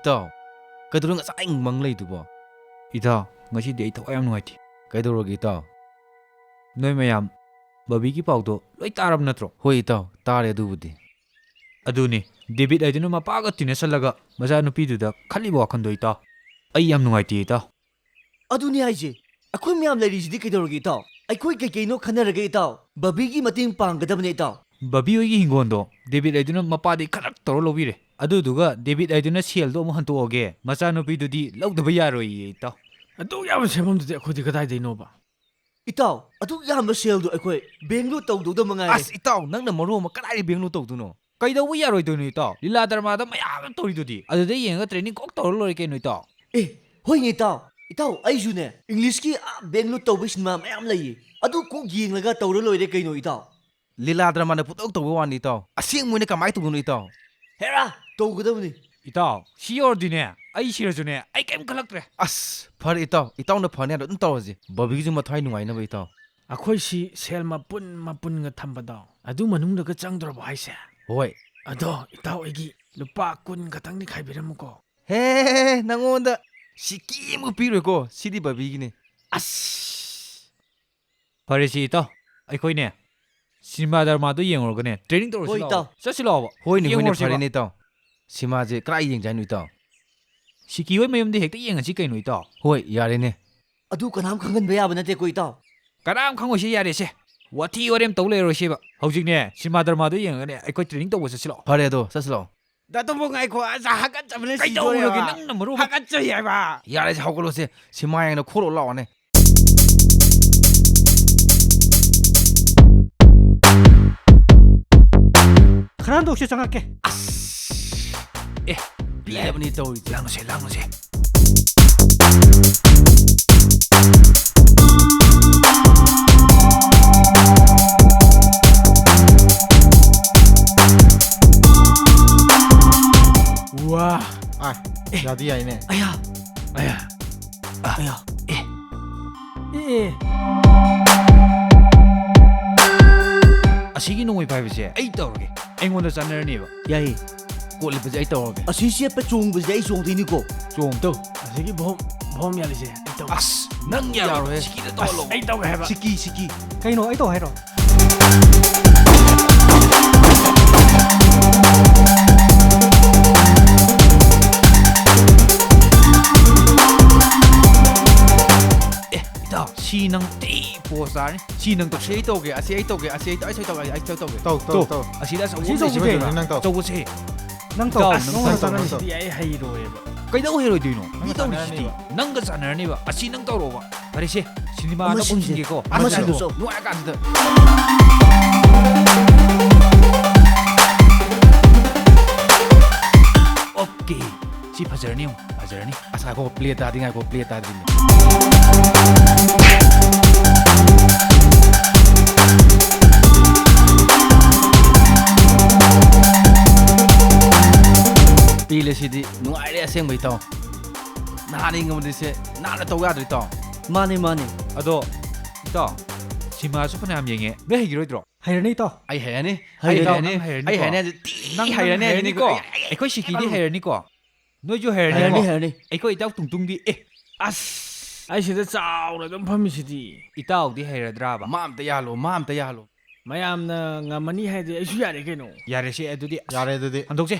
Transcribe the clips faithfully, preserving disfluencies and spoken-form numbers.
ꯏꯇꯥꯎ, ꯀꯩꯗꯧꯔꯦ ꯉꯁꯥꯏ ꯃꯪ ꯂꯩꯗꯨꯕꯣ? ꯏꯇꯥꯎ, ꯉꯁꯤꯗꯤ ꯑꯩ ꯊꯋꯥꯏ ꯌꯥꯝ ꯅꯨꯡꯉꯥꯏꯇꯦ꯫ ꯀꯩꯗꯧꯔꯒꯦ ꯏꯇꯥꯎ? ꯅꯣꯏ ꯃꯌꯥꯝ ꯕꯕꯤꯒꯤ ꯄꯥꯎꯗꯣ ꯂꯣꯏ ꯇꯥꯔꯕ ꯅꯠꯇ꯭ꯔꯣ? ꯍꯣꯏ ꯏꯇꯥꯎ, ꯇꯥꯔꯦ ꯑꯗꯨꯕꯨꯗꯤ꯫ ꯑꯗꯨꯅꯤ, ꯗꯦꯕꯤꯠ ꯍꯥꯏꯗꯨꯅ ꯃꯄꯥꯒ ꯇꯤꯟꯅꯁꯜꯂꯒ ꯃꯆꯥꯅꯨꯄꯤꯗꯨꯗ ꯈꯜꯂꯤꯕ ꯋꯥꯈꯜꯗꯣ ꯏꯇꯥꯎ꯫ ꯑꯩ ꯌꯥꯝ ꯅꯨꯡꯉꯥꯏꯇꯦ ꯏꯇꯥꯎ꯫ ꯑꯗꯨꯅꯤ ꯍꯥꯏꯁꯦ, ꯑꯩꯈꯣꯏ ꯃꯌꯥꯝ ꯂꯩꯔꯤꯁꯤꯗꯤ ꯀꯩꯗꯧꯔꯒꯦ ꯏꯇꯥꯎ? ꯑꯩꯈꯣꯏ ꯀꯩꯀꯩꯅꯣ ꯈꯟꯅꯔꯒ ꯏꯇꯥꯎ, ꯕꯕꯤꯒꯤ ꯃꯇꯦꯡ ꯄꯥꯡꯒꯗꯕꯅꯦ ꯏꯇꯥꯎ꯫ ꯕꯕꯤ ꯍꯣꯏꯒꯤ ꯍꯤꯡꯒꯣꯜꯗꯣ ꯗꯦꯕꯤꯠ ꯍꯥꯏꯗꯨꯅ ꯃꯄꯥꯗꯩ ꯈꯔ ꯇꯧꯔ ꯂꯧꯕꯤꯔꯦ꯫ ꯑꯗꯨꯗꯨꯒ ꯗꯦꯕꯤꯠ ꯍꯥꯏꯗꯨꯅ ꯁꯦꯜꯗꯣ ꯑꯃꯨꯛ ꯍꯟꯇꯣꯛꯑꯒꯦ, ꯃꯆꯥꯅꯨꯄꯤꯗꯨꯗꯤ ꯂꯧꯗꯕ ꯌꯥꯔꯣꯏꯌꯦ ꯏꯇꯥꯎ꯫ ꯑꯗꯨꯛ ꯌꯥꯝꯕ ꯁꯦꯟꯐꯝꯗꯨꯗꯤ ꯑꯩꯈꯣꯏꯗꯤ ꯀꯗꯥꯏꯗꯩꯅꯣꯕ? ꯏꯇꯥꯎ, ꯑꯗꯨꯛ ꯌꯥꯝꯕ ꯁꯦꯜꯗꯣ ꯑꯩꯈꯣꯏ ꯕꯦꯡꯂꯨ ꯇꯧꯗꯧꯗ ꯃꯉꯥꯏꯔꯦ꯫ ꯑꯁ ꯏꯇꯥꯎ, ꯅꯪꯅ ꯃꯔꯣꯟ ꯑꯃ ꯀꯗꯥꯏꯗ ꯕꯦꯡꯂꯨ ꯇꯧꯗꯣꯏꯅꯣ? ꯀꯩꯗꯧꯕ ꯌꯥꯔꯣꯏꯗꯣꯏꯅꯣ ꯏꯇꯥꯎ? ꯂꯤꯂꯥ ꯗ꯭ꯔꯃꯥꯗ ꯃꯌꯥꯝ ꯑꯃ ꯇꯧꯔꯤꯗꯨꯗꯤ꯫ ꯑꯗꯨꯗ ꯌꯦꯡꯉꯒ ꯇ꯭ꯔꯦꯅꯤꯡ ꯀꯣꯛ ꯇꯧꯔ ꯂꯣꯏꯔꯦ ꯀꯩꯅꯣ ꯏꯇꯥꯎ꯫ ꯑꯦ, ꯍꯣꯏꯅꯦ ꯏꯇꯥꯎ꯫ ꯏꯇꯥꯎ, ꯑꯩꯁꯨꯅꯦ ꯏꯪꯂꯤꯁꯀꯤ ꯑꯥ ꯕꯦꯡꯂꯨ ꯇꯧꯕ ꯁꯤꯅꯦꯃꯥ ꯃꯌꯥꯝ ꯂꯩꯌꯦ꯫ ꯑꯗꯨ ꯀꯣꯛ ꯌꯦꯡꯂꯒ ꯇꯧꯔ ꯂꯣꯏꯔꯦ ꯀꯩꯅꯣ ꯏꯇꯥꯎ꯫ ꯂꯤꯂꯥ ꯗ꯭ꯔꯃꯥꯅ ꯄꯨꯇꯧ ꯇꯧꯕ ꯋꯥꯅꯤ ꯏꯇꯥꯎ꯫ ꯑꯁꯦꯡꯕ ꯑꯣꯏꯅ ꯀꯃꯥꯏꯅ ꯇꯧꯗꯣꯏꯅꯣ ꯏꯇꯥꯎ? ꯍꯦꯔꯥ, ꯇꯧꯒꯗꯕꯅꯤ꯫ ꯏꯇꯥꯎ, ꯁꯤ ꯌꯧꯔꯗꯤꯅꯦ, ꯑꯩ ꯁꯤꯔꯁꯨꯅꯦ, ꯑꯩ ꯀꯩꯝ ꯈꯜꯂꯛꯇ꯭ꯔꯦ꯫ ꯑꯁ, ꯐꯔꯦ ꯏꯇꯥꯎ, ꯏꯇꯥꯎꯅ ꯐꯅꯤ ꯍꯥꯏꯗꯣ ꯑꯗꯨꯝ ꯇꯧꯔꯁꯤ꯫ ꯕꯕꯤꯒꯤꯁꯨ ꯃꯊ꯭ꯋꯥꯏ ꯅꯨꯡꯉꯥꯏꯅꯕ ꯏꯇꯥꯎ꯫ ꯑꯩꯈꯣꯏ ꯁꯤ ꯁꯦꯜ ꯃꯄꯨꯟ ꯃꯄꯨꯟꯒ ꯊꯝꯕꯗꯣ, ꯑꯗꯨ ꯃꯅꯨꯡꯗꯒ ꯆꯪꯗ꯭ꯔꯕꯣ ꯍꯥꯏꯁꯦ? ꯍꯣꯏ꯫ ꯑꯗꯣ ꯏꯇꯥꯎ, ꯑꯩꯒꯤ ꯂꯨꯄꯥ ꯀꯨꯟ ꯈꯛꯇꯪꯗꯤ ꯈꯥꯏꯕꯤꯔꯝꯃꯨꯀꯣ꯫ ꯍꯦ, ꯅꯪꯉꯣꯟꯗ ꯁꯤꯀꯤ ꯑꯃꯨꯛ ꯄꯤꯔꯣꯏꯀꯣ, ꯁꯤꯗꯤ ꯕꯕꯤꯒꯤꯅꯤ꯫ ꯑꯁ! ꯐꯔꯦꯁꯤ ꯏꯇꯥꯎ, ꯑꯩꯈꯣꯏꯅꯦ ꯁꯤꯅꯦꯃꯥ ꯗ꯭ꯔꯃꯥꯗꯣ ꯌꯦꯡꯉꯨꯔꯒꯅꯦ ꯇ꯭ꯔꯦꯅꯤꯡ ꯇꯧꯔꯁꯤ ꯍꯣꯏ, ꯂꯥꯛꯑꯣ꯫ ꯏꯇꯥꯎ꯫ ꯆꯠꯁꯤ ꯂꯥꯛꯑꯣꯕ꯫ ꯍꯣꯏꯅꯦ, ꯍꯣꯏꯅꯦ, ꯌꯦꯡꯉꯨꯔꯁꯤꯕ꯫ ꯐꯔꯦꯅꯦ ꯏꯇꯥꯎ꯫ ꯁꯤꯃꯥꯁꯦ ꯀꯗꯥꯏ ꯌꯦꯡꯁꯦ ꯍꯥꯏꯅꯣ ꯏꯇꯥꯎ? ꯁꯤꯀꯤ ꯍꯣꯏ ꯃꯌꯨꯝꯗ ꯍꯦꯛꯇ ꯌꯦꯡꯉꯁꯤ ꯀꯩꯅꯣ, ꯏꯇꯥꯎ꯫ ꯍꯣꯏ, ꯌꯥꯔꯦꯅꯦ꯫ ꯑꯗꯨ ꯀꯅꯥꯝ ꯈꯪꯍꯟꯕ ꯌꯥꯕ ꯅꯠꯇꯦꯀꯣ, ꯏꯇꯥꯎ꯫ ꯀꯅꯥꯝ ꯈꯪꯉꯣꯏꯁꯦ, ꯌꯥꯔꯦꯁꯦ꯫ ꯋꯥꯊꯤ ꯋꯥꯔꯦꯝ ꯇꯧ ꯂꯩꯔꯣꯏꯁꯦꯕ꯫ ꯍꯧꯖꯤꯛꯅꯦ, ꯁꯤꯃꯥ ꯗ꯭ꯔꯃꯥꯗꯣ ꯌꯦꯡꯉꯒꯅꯦ ꯑꯩꯈꯣꯏ training ꯇꯧꯕ ꯆꯠꯁꯤ ꯂꯥꯛꯑꯣ꯫ ꯐꯔꯦ ꯑꯗꯣ, ꯆꯠꯁꯤ ꯂꯥꯛꯑꯣ꯫ ꯗꯥ ꯇꯣꯝꯕꯣ, ꯉꯥꯏꯈꯣ, ꯑꯁ, ꯍꯥꯀꯠꯆꯕꯅ ꯀꯩꯗꯧꯔꯒꯦ ꯁꯤꯗꯣꯔꯦꯕ꯫ ꯅꯪꯅ ꯃꯔꯣꯟ ꯑꯃ? ꯍꯥꯀꯠꯆꯩ ꯍꯥꯏꯕ꯫ ꯌꯥꯔꯦꯁꯦ, ꯍꯧꯒꯠꯂꯣꯁꯦ꯫ ꯁꯤꯃꯥ ꯌꯦꯡꯅ ꯈꯣꯠꯂꯣ ꯂꯥꯛꯑꯣꯅꯦ꯫ ꯈꯔ ꯍꯟꯗꯣꯛꯁꯦ, ꯆꯪꯉꯛꯀꯦ꯫ ꯑꯁ! ꯑꯦ, ꯄꯤꯔꯕꯅꯤ ꯇꯧꯔꯤꯁꯦ꯫ ꯂꯥꯡꯅꯨꯁꯦ, ꯂꯥꯡꯅꯨꯁꯦ꯫ ꯋꯥ! ꯑꯥ, ꯌꯥꯗꯤ ꯌꯥꯏꯅꯦ꯫ ꯑꯌꯥ! ꯑꯌꯥ! ꯑꯌꯥ! ꯑꯦ! ꯑꯦ! ꯑꯁꯤꯒꯤ ꯅꯣꯡꯃꯩ ꯄꯥꯏꯕꯁꯦ ꯑꯩ ꯇꯧꯔꯒꯦ꯫ ꯑꯩꯉꯣꯟꯗ ꯆꯥꯟꯅꯔꯅꯦꯕ꯫ ꯌꯥꯏꯌꯦ꯫ ꯀꯣꯠ ꯂꯤꯠꯄꯁꯦ ꯑꯩ ꯇꯧꯔꯒꯦ꯫ ꯑꯁꯤ ꯆꯦꯠꯄ ꯆꯣꯡꯕꯁꯦ ꯑꯩ ꯆꯣꯡꯗꯣꯏꯅꯤꯀꯣ꯫ ꯆꯣꯡ꯫ ꯇꯧ꯫ ꯑꯁꯤꯒꯤ ꯚꯣꯝ, ꯚꯣꯝ ꯌꯥꯜꯂꯤꯁꯦ ꯑꯩ ꯇꯧꯒꯦ꯫ ꯑꯁ, ꯅꯪ ꯌꯥꯔꯣꯏ꯫ ꯌꯥꯔꯣꯏꯍꯦ꯫ ꯁꯤꯀꯤꯗ ꯇꯧꯍꯜꯂꯣ꯫ ꯑꯁ, ꯑꯩ ꯇꯧꯒꯦ ꯍꯥꯏꯕ꯫ ꯁꯤꯀꯤ, ꯁꯤꯀꯤ꯫ ꯀꯩꯅꯣ ꯑꯩ ꯇꯧ ꯍꯥꯏꯔꯣ? ꯑꯦ, ꯏꯇꯥꯎ, ꯁꯤ ꯅꯪ ꯊꯤ ꯄꯣꯁ ꯇꯥꯔꯅꯤ꯫ ꯁꯤ ꯅꯪ ꯇꯧꯁꯦ꯫ ꯑꯁꯤ ꯑꯩ ꯇꯧꯒꯦ, ꯑꯁꯤ ꯑꯩ ꯇꯧꯒꯦ, ꯑꯁꯤ ꯑꯩ ꯇꯧ-, ꯑꯩ ꯇꯧꯒꯦ, ꯑꯩ ꯇꯧꯒꯦ꯫ ꯇꯧ, ꯇꯧ, ꯇꯧ꯫ ꯑꯁꯤꯗ ꯑꯆꯧꯕ ꯑꯁꯤ ꯑꯃ ꯂꯩꯁꯦ, ꯇꯧꯁꯤꯗꯤ꯫ ꯐꯖꯅ꯫ ꯅꯪ ꯇꯧ꯫ ꯑꯆꯧꯕꯁꯦ꯫ ꯅꯪ ꯇꯧ꯫ ꯏꯇꯥꯎ, ꯅꯪ ꯅꯪꯉꯣꯟꯗ ꯇꯧ, ꯅꯪ ꯆꯥꯟꯅꯔꯅꯤ꯫ ꯇꯧ꯫ ꯁꯤꯗꯤ ꯑꯩ ꯍꯩꯔꯣꯏꯕ꯫ ꯀꯩꯗꯧ ꯍꯩꯔꯣꯏꯗꯣꯏꯅꯣ? ꯃꯤ ꯅꯪꯒ ꯇꯧꯔꯤꯁꯤꯗꯤ꯫ ꯆꯥꯟꯅꯔꯅꯤꯕ꯫ ꯅꯪꯒ ꯆꯥꯟꯅꯔꯅꯤꯕ꯫ ꯑꯁꯤ ꯅꯪ ꯇꯧꯔꯣꯕ꯫ ꯐꯔꯦꯁꯦ, ꯁꯤꯅꯦꯃꯥ ꯑꯃ ꯑꯅꯧꯕ ꯑꯃ ꯁꯤꯟꯁꯦ꯫ ꯁꯤꯟꯒꯦꯀꯣ꯫ ꯑꯃ ꯑꯃ ꯁꯤꯟꯁꯦ꯫ ꯁꯤꯟꯁꯦ꯫ ꯅꯨꯡꯉꯥꯏꯔꯀꯥꯟꯁꯤꯗ꯫ ꯑꯣꯀꯦ꯫ ꯁꯤ ꯐꯖꯔꯅꯤ ꯌꯦꯡꯉꯨ, ꯐꯖꯔꯅꯤ꯫ ꯑꯁ, ꯉꯥꯏꯈꯣ, play ꯇꯥꯗꯤ ꯉꯥꯏꯈꯣ, play ꯇꯥꯗ꯭ꯔꯤꯅꯦ꯫ ꯄꯦꯜꯂꯦ ꯁꯤꯗꯤ, ꯅꯨꯡꯉꯥꯏꯔꯦ ꯑꯁꯦꯡꯕ ꯏꯇꯥꯎ꯫ ꯅꯍꯥꯟ ꯌꯦꯡꯉꯝꯕꯗꯤꯁꯦ ꯅꯍꯥꯟꯅ ꯇꯧ ꯌꯥꯗ꯭ꯔꯣ ꯏꯇꯥꯎ? ꯃꯥꯅꯦ, ꯃꯥꯅꯦ꯫ ꯑꯗꯣ, ꯏꯇꯥꯎ, ꯁꯤꯃꯥꯁꯨ ꯐꯅꯌꯥꯝ ꯌꯦꯡꯉꯦ, ꯅꯣꯏ ꯍꯩꯈꯤꯔꯣꯏꯗ꯭ꯔꯣ? ꯍꯩꯔꯅꯤ ꯏꯇꯥꯎ꯫ ꯑꯩ ꯍꯩꯔꯅꯤ꯫ ꯍꯩꯔꯅꯤ꯫ ꯑꯩ ꯏꯇꯥꯎ, ꯍꯩꯔꯅꯤ꯫ ꯅꯪ ꯍꯩꯔꯅꯤꯀꯣ? ꯑꯩ ꯍꯩꯔꯅꯤ, ꯅꯪ ꯍꯩꯔꯅꯤꯀꯣ? ꯍꯩꯔꯅꯤꯀꯣ? ꯑꯩ, ꯑꯩ, ꯑꯩ, ꯑꯩꯈꯣꯏ ꯁꯤꯀꯤꯗꯤ ꯑꯩ ꯍꯩꯔꯅꯤꯀꯣ? ꯅꯣꯏꯁꯨ ꯍꯩꯔꯅꯤꯀꯣ? ꯍꯩꯔꯅꯤ, ꯍꯩꯔꯅꯤ꯫ ꯑꯩꯈꯣꯏ ꯏꯇꯥꯎ ꯇꯨꯡꯇꯨꯡꯗꯤ, ꯑꯦ꯫ ꯑꯁ! ꯑꯩ ꯁꯤꯗ ꯆꯥꯎꯅ ꯑꯗꯨꯝ ꯐꯝꯃꯤꯁꯤꯗꯤ꯫ ꯏꯇꯥꯎꯗꯤ ꯍꯩꯔꯗ꯭ꯔꯥꯕ? ꯃꯥ ꯑꯝꯇ ꯌꯥꯜꯂꯣ, ꯃꯥ ꯑꯝꯇ ꯌꯥꯜꯂꯣ꯫ ꯃꯌꯥꯝꯅ ꯉꯝꯃꯅꯤ ꯍꯥꯏꯗꯤ ꯑꯩꯁꯨ ꯌꯥꯔꯦ ꯀꯩꯅꯣ꯫ ꯌꯥꯔꯦꯁꯦ ꯑꯗꯨꯗꯤ꯫ ꯌꯥꯔꯦ ꯑꯗꯨꯗꯤ꯫ ꯍꯟꯗꯣꯛꯁꯦ꯫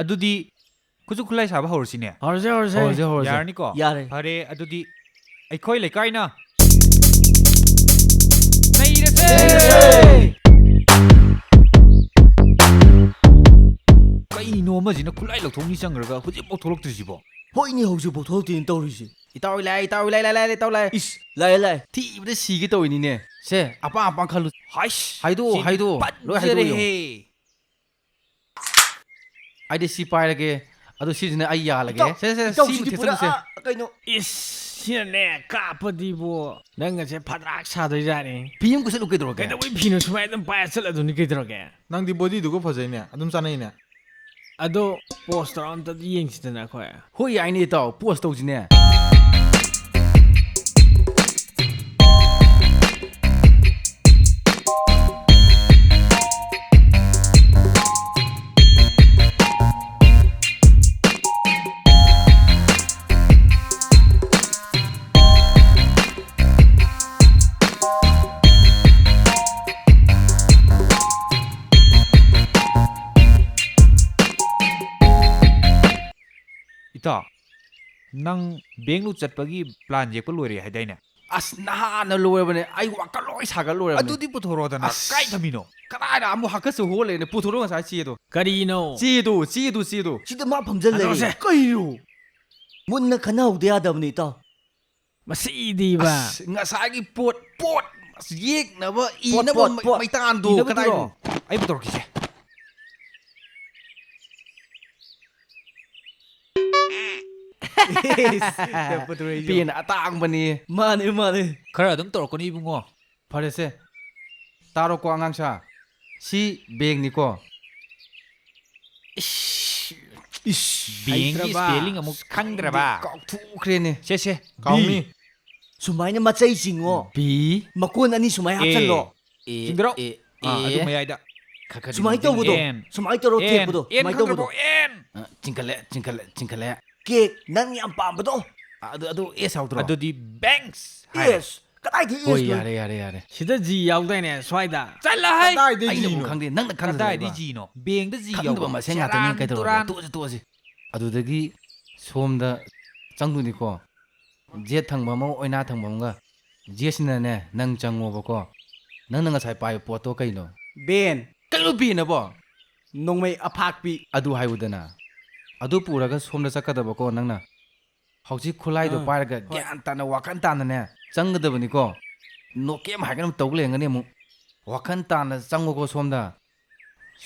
ꯑꯗꯨꯗꯤ ꯈꯨꯠꯁꯨ ꯈꯨꯠꯂꯥꯏ ꯁꯥꯕ ꯍꯧꯔꯁꯤꯅꯦ꯫ ꯍꯧꯔꯁꯦ, ꯍꯧꯔꯁꯦ꯫ ꯍꯧꯔꯁꯦ, ꯍꯧꯔꯁꯦ꯫ ꯌꯥꯔꯅꯤꯀꯣ? ꯌꯥꯔꯦ꯫ ꯐꯔꯦ, ꯑꯗꯨꯗꯤ ꯑꯩꯈꯣꯏ ꯂꯩꯀꯥꯏꯅ ꯅꯩꯔꯁꯦ! ꯀꯩꯅꯣ ꯑꯃꯁꯤꯅ ꯈꯨꯠꯂꯥꯏ ꯂꯧꯊꯣꯛꯅꯤ ꯆꯪꯈ꯭ꯔꯒ ꯍꯧꯖꯤꯛꯐꯥꯎ ꯊꯣꯛꯂꯛꯇ꯭ꯔꯤꯁꯤꯕꯣ? ꯍꯣꯏꯅꯦ, ꯍꯧꯖꯤꯛꯐꯥꯎ ꯊꯣꯛꯂꯛꯇꯦꯅ ꯇꯧꯔꯤꯁꯦ꯫ ꯏꯇꯥꯎ ꯏꯂꯥꯏ, ꯏꯇꯥꯎ ꯏꯂꯥꯏ, ꯂꯥꯏ, ꯂꯥꯏ, ꯏꯇꯥꯎ ꯂꯥꯏ꯫ ꯏꯁ, ꯂꯥꯏ, ꯂꯥꯏ꯫ ꯊꯤꯕꯗ ꯁꯤꯒꯦ ꯇꯧꯏꯅꯤꯅꯦ꯫ ꯁꯦ, ꯑꯄꯥꯝ ꯑꯄꯥꯝ ꯈꯜꯂꯨ꯫ ꯍꯥꯏꯁ, ꯍꯥꯏꯗꯣꯛꯑꯣ, ꯁꯤꯗꯤ ꯍꯥꯏꯗꯣꯛꯑꯣ꯫ ꯂꯣꯏ ꯍꯥꯏꯗꯣꯛꯑꯣ ꯌꯦꯡꯉꯣ꯫ ꯐꯖꯔꯦꯍꯦ꯫ ꯑꯩꯗꯤ ꯁꯤ ꯄꯥꯏꯔꯒꯦ, ꯑꯗꯣ ꯁꯤꯁꯤꯅ ꯑꯩ ꯌꯥꯜꯂꯒꯦ꯫ ꯏꯇꯥꯎ, ꯁꯦ, ꯁꯦ, ꯁꯦ, ꯏꯇꯥꯎ, ꯁꯤꯃ ꯁꯤꯗꯤ ꯄꯨꯔꯥ, ꯊꯦꯠꯆꯜꯂꯨꯁꯦ꯫ ꯑꯥ, ꯀꯩꯅꯣ꯫ ꯏꯁ, ꯁꯤꯅꯅꯦ, ꯀꯥꯞꯄꯗꯤꯕꯣ, ꯅꯪ ꯑꯁꯦ ꯐꯗ꯭ꯔꯥꯛ ꯁꯥꯗꯣꯏꯖꯥꯠꯅꯤ꯫ ꯐꯤ ꯑꯃ ꯀꯨꯞꯁꯜꯂꯨ ꯀꯩꯗꯧꯔꯒꯦ? ꯀꯩꯗꯧꯕꯩ ꯐꯤꯅꯣ? ꯁꯨꯃꯥꯏꯅ ꯑꯗꯨꯝ ꯄꯥꯏꯔ ꯆꯠꯂꯗꯨꯅꯤ ꯀꯩꯗꯧꯔꯒꯦ? ꯅꯪꯗꯤ ꯕꯣꯗꯤꯗꯨꯒ ꯐꯖꯩꯅꯦ, ꯑꯗꯨꯝ ꯆꯥꯅꯩꯅꯦ꯫ ꯑꯗꯣ ꯄꯣꯁ ꯇꯧꯔ ꯑꯝꯇ ꯌꯦꯡꯁꯤꯗꯅ ꯑꯩꯈꯣꯏ꯫ ꯍꯣꯏ, ꯌꯥꯏꯅꯦ ꯏꯇꯥꯎ, ꯄꯣꯁ ꯇꯧꯁꯤꯅꯦ꯫ ꯏꯇꯥꯎ, ꯅꯪ ꯕꯦꯡꯂꯨ ꯆꯠꯄꯒꯤ ꯄ꯭ꯂꯥꯟ ꯌꯦꯛꯄ ꯂꯣꯏꯔꯦ ꯍꯥꯏꯗꯥꯏꯅꯦ? ꯑꯁ, ꯅꯍꯥꯟꯅ ꯂꯣꯏꯔꯕꯅꯦ꯫ ꯑꯩ ꯋꯥꯈꯜ ꯂꯣꯏ ꯁꯥꯒꯠ ꯂꯣꯏꯔꯕꯅꯦ꯫ ꯑꯗꯨꯗꯤ ꯄꯨꯊꯣꯔꯛꯑꯣꯗꯅ꯫ ꯑꯁ, ꯀꯥꯏ ꯊꯝꯃꯤꯅꯣ? ꯀꯗꯥꯏꯗ ꯑꯃꯨꯛ ꯍꯥꯀꯠꯆ ꯍꯣ ꯂꯩꯔꯦ? ꯄꯨꯊꯣꯔꯛꯑꯣ ꯉꯁꯥꯏ ꯆꯦꯗꯣ꯫ ꯀꯔꯤꯅꯣ? ꯆꯦꯗꯣ, ꯆꯦꯗꯣ, ꯆꯦꯗꯣ꯫ ꯁꯤꯗ ꯃꯥ ꯐꯝꯖꯜ ꯂꯩꯔꯦ꯫ ꯀꯩꯅꯣ? ꯃꯨꯟꯅ ꯈꯟꯅꯍꯧꯗ ꯌꯥꯗꯕꯅꯤ, ꯏꯇꯥꯎ꯫ ꯃꯁꯤꯗꯤꯕ꯫ ꯑꯁ, ꯉꯁꯥꯏꯒꯤ ꯄꯣꯠ, ꯄꯣꯠ, ꯑꯁ, ꯌꯦꯛꯅꯕ, ꯄꯣꯠ, ꯏꯅꯕ ꯄꯣꯠ, ꯃꯩ-, ꯄꯣꯠ꯫ ꯃꯩꯇꯥꯟꯗꯣ ꯏꯅꯕꯗꯨꯔꯣ? ꯀꯗꯥꯏꯅꯣ? ꯑꯩ ꯄꯨꯊꯣꯔꯛꯈꯤꯁꯦ꯫ ꯄꯦꯟ ꯑꯇꯥꯡꯕꯅꯤ꯫ ꯃꯥꯅꯦ, ꯃꯥꯅꯦ꯫ ꯈꯔ ꯑꯗꯨꯝ ꯇꯧꯔꯛꯀꯅꯤ, ꯏꯕꯨꯡꯉꯣ꯫ ꯐꯔꯦꯁꯦ, ꯇꯥꯔꯣꯀꯣ ꯑꯉꯥꯡꯁꯥ, ꯁꯤ ꯕꯦꯡꯅꯤꯀꯣ꯫ ꯏꯁ, ꯏꯁ, ꯕꯦꯡꯒꯤ ꯍꯩꯇ꯭ꯔꯕ? Spelling ꯑꯃꯨꯛ ꯈꯪꯗ꯭ꯔꯕ? ꯀꯥꯎꯊꯣꯛꯈ꯭ꯔꯦꯅꯦ꯫ ꯁꯦ, ꯁꯦ, ꯀꯥꯎꯅꯤ꯫ ꯕꯤ꯫ ꯁꯨꯃꯥꯏꯅ ꯃꯆꯩ ꯆꯤꯡꯉꯣ꯫ ꯕꯤ꯫ ꯃꯀꯣꯟ ꯑꯅꯤ ꯁꯨꯃꯥꯏꯅ ꯑꯦ꯫ ꯍꯥꯞꯆꯜꯂꯣ꯫ ꯑꯦ, ꯆꯤꯡꯊꯔꯣ꯫ ꯑꯦ, ꯑꯥ, ꯑꯗꯨ ꯑꯦ꯫ ꯃꯌꯥꯏꯗ꯫ ꯈꯔ ꯈꯔ ꯁꯨꯃꯥꯏꯅ ꯅꯤꯡꯁꯤꯡꯉꯦ꯫ ꯇꯧꯕꯗꯣ꯫ ꯑꯦꯟ꯫ ꯁꯨꯃꯥꯏꯅ ꯇꯧꯔꯣ, ꯑꯦꯟ꯫ ꯊꯦꯛꯄꯗꯣ꯫ ꯑꯦꯟ ꯁꯨꯃꯥꯏꯅ ꯈꯪꯗ꯭ꯔꯕꯣ? ꯇꯧꯕꯗꯣ꯫ ꯑꯦꯟ꯫ ꯑ, ꯆꯤꯡꯈꯠꯂꯦ, ꯆꯤꯡꯈꯠꯂꯦ, ꯆꯤꯡꯈꯠꯂꯦ꯫ ꯀꯦꯛ ꯅꯪ ꯌꯥꯝ ꯄꯥꯝꯕꯗꯣ꯫ ꯑ, ꯑꯗꯨ, ꯑꯗꯨ ꯑꯦꯁ ꯌꯥꯎꯗ꯭ꯔꯣ? ꯑꯗꯨꯗꯤ ꯕꯦꯡꯁ ꯍꯥꯏꯔꯦ꯫ ꯑꯦꯁ꯫ ꯀꯗꯥꯏꯗꯒꯤ ꯍꯣꯏ, ꯑꯦꯁꯅꯣ? ꯌꯥꯔꯦ, ꯌꯥꯔꯦ, ꯌꯥꯔꯦ꯫ ꯁꯤꯗ ꯖꯤ ꯌꯥꯎꯗꯥꯏꯅꯦ ꯁ꯭ꯋꯥꯏꯗ? ꯆꯠꯂꯍꯩ! ꯀꯗꯥꯏꯗꯒꯤ ꯑꯩꯅꯕꯨ ꯖꯤꯅꯣ? ꯈꯪꯗꯦ, ꯅꯪꯅ ꯈꯪꯗ꯭ꯔꯗꯤ ꯀꯗꯥꯏꯗꯒꯤ ꯀꯩꯗꯧꯔꯕ? ꯖꯤꯅꯣ? ꯕꯦꯡꯗ ꯖꯤ ꯈꯪꯗꯕ ꯌꯥꯎꯕ꯭ꯔꯣ? ꯃꯁꯦꯟ ꯉꯥꯛꯇꯅꯤ, ꯁꯦꯔꯥꯟ ꯀꯩꯗꯧꯔꯕ? ꯇꯨꯔꯥꯟ꯫ ꯇꯣꯛꯑꯁꯤ, ꯇꯣꯛꯑꯁꯤ꯫ ꯑꯗꯨꯗꯒꯤ ꯁꯣꯝꯗ ꯆꯪꯗꯣꯏꯅꯤꯀꯣ꯫ ꯖꯦꯠ ꯊꯪꯕ ꯑꯃꯒ ꯑꯣꯏꯅꯥ ꯊꯪꯕ ꯑꯃꯒ꯫ ꯖꯦꯠꯁꯤꯅꯅꯦ, ꯅꯪ ꯆꯪꯉꯣꯕꯀꯣ꯫ ꯅꯪꯅ ꯉꯁꯥꯏ ꯄꯥꯏꯕ ꯄꯣꯠꯇꯣ ꯀꯩꯅꯣ? ꯕꯦꯟ꯫ ꯀꯩꯅꯣ ꯕꯦꯟ ꯑꯕꯣ? ꯅꯣꯡꯃꯩ ꯑꯐꯥꯛꯄꯤ꯫ ꯑꯗꯨ ꯍꯥꯏꯌꯨꯗꯅ꯫ ꯑꯗꯨ ꯄꯨꯔꯒ ꯁꯣꯝꯗ ꯆꯠꯀꯗꯕꯀꯣ ꯅꯪꯅ꯫ ꯍꯧꯖꯤꯛ ꯈꯨꯠꯂꯥꯏꯗꯣ ꯑꯥ, ꯄꯥꯏꯔꯒ ꯍꯣꯏ꯫ ꯒ꯭ꯌꯥꯟ ꯇꯥꯅ, ꯋꯥꯈꯜ ꯇꯥꯅꯅꯦ ꯆꯪꯒꯗꯕꯅꯤꯀꯣ꯫ ꯅꯣ ꯀꯦꯝ ꯍꯥꯏꯒꯅꯨ, ꯇꯧ ꯂꯩꯔꯝꯒꯅꯤ ꯑꯃꯨꯛ꯫ ꯋꯥꯈꯜ ꯇꯥꯅ ꯆꯪꯉꯣꯀꯣ ꯁꯣꯝꯗ꯫